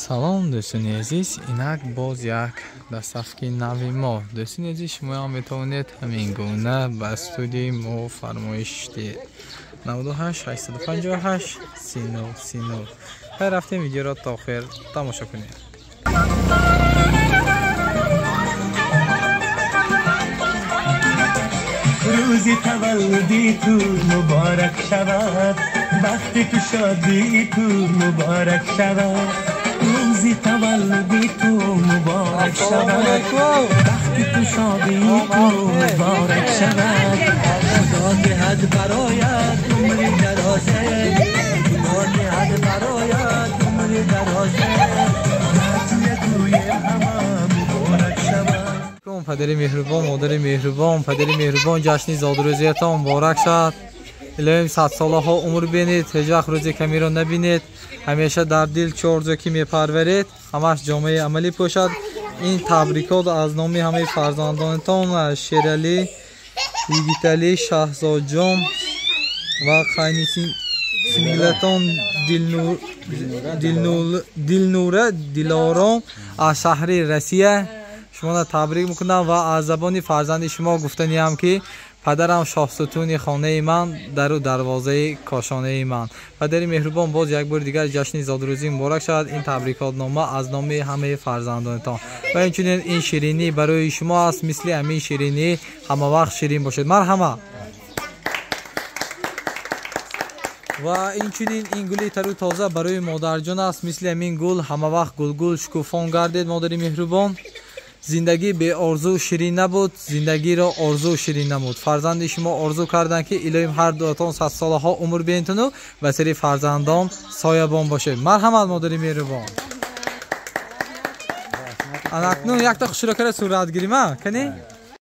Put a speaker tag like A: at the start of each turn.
A: Салом дӯстони азиз, инак боз як доставки нави мо. Дӯстони азиз, шумоям метавонед ҳамин гуна ба студияи мо фармоиш диҳед. 98 858 39 39. Хайр, рафтем видеоро то охир тамошо кунед.
B: Рӯзи таваллуди ту муборак шавад, бахти ту шодии ту муборак шавад. Рӯзи таваллуди ту муборак шавад, бахти ту шодии ту муборак шавад. Худо диҳад бароят умри дарозе, Худо диҳад бароят умри дарозе. Туя ҳама муборак шавад.
A: Падари меҳрубон, модари меҳрубон, падари меҳрубон, ҷашни зодрӯзиятон муборак шавад. Илоҳим садсолаҳо умр бинед, ҳеҷ вақт рӯзи камиро набинед, ҳамеша дар дил чӣ орзу ки мепарваред, ҳамаш ҷомаи амалӣ пӯшад. Ин табрикот аз номи ҳамаи фарзандонатон Шералӣ, Йигиталӣ, Шаҳзодҷон ва қайни сингилатон Дилнура Дилором аз шаҳри Россия шуморо табрик мекунам ва аз забони фарзанди шумо гуфтаниям ки падарам шоҳсутуни хонаи ман, дару дарвозаи кошонаи ман. Падари меҳрубон, боз як бори дигар ҷашни зодрӯзӣ муборак шавад. Ин табрикотнома аз номи ҳамаи фарзандонатон ва инчунин ин ширинӣ барои шумо аст. Мисли ҳамин ширинӣ ҳама вақт ширин бошед. Марҳамат. Ва инчунин ин гули тару тоза барои модарҷон аст. Мисли ҳамин гул ҳама вақт гулгул шукуфон гардед, модари меҳрубон. Зиндагӣ беорзу ширин набуд, зиндагиро орзу ширин намуд. Фарзанди шумо орзу карданд ки илоҳим ҳар дуатон садсолаҳо умр бинетону ба сари фарзандон соябон бошед. Марҳамат, модари меҳрубон. Анакнун якта хушрӯкара сурат гирим, а? Кани?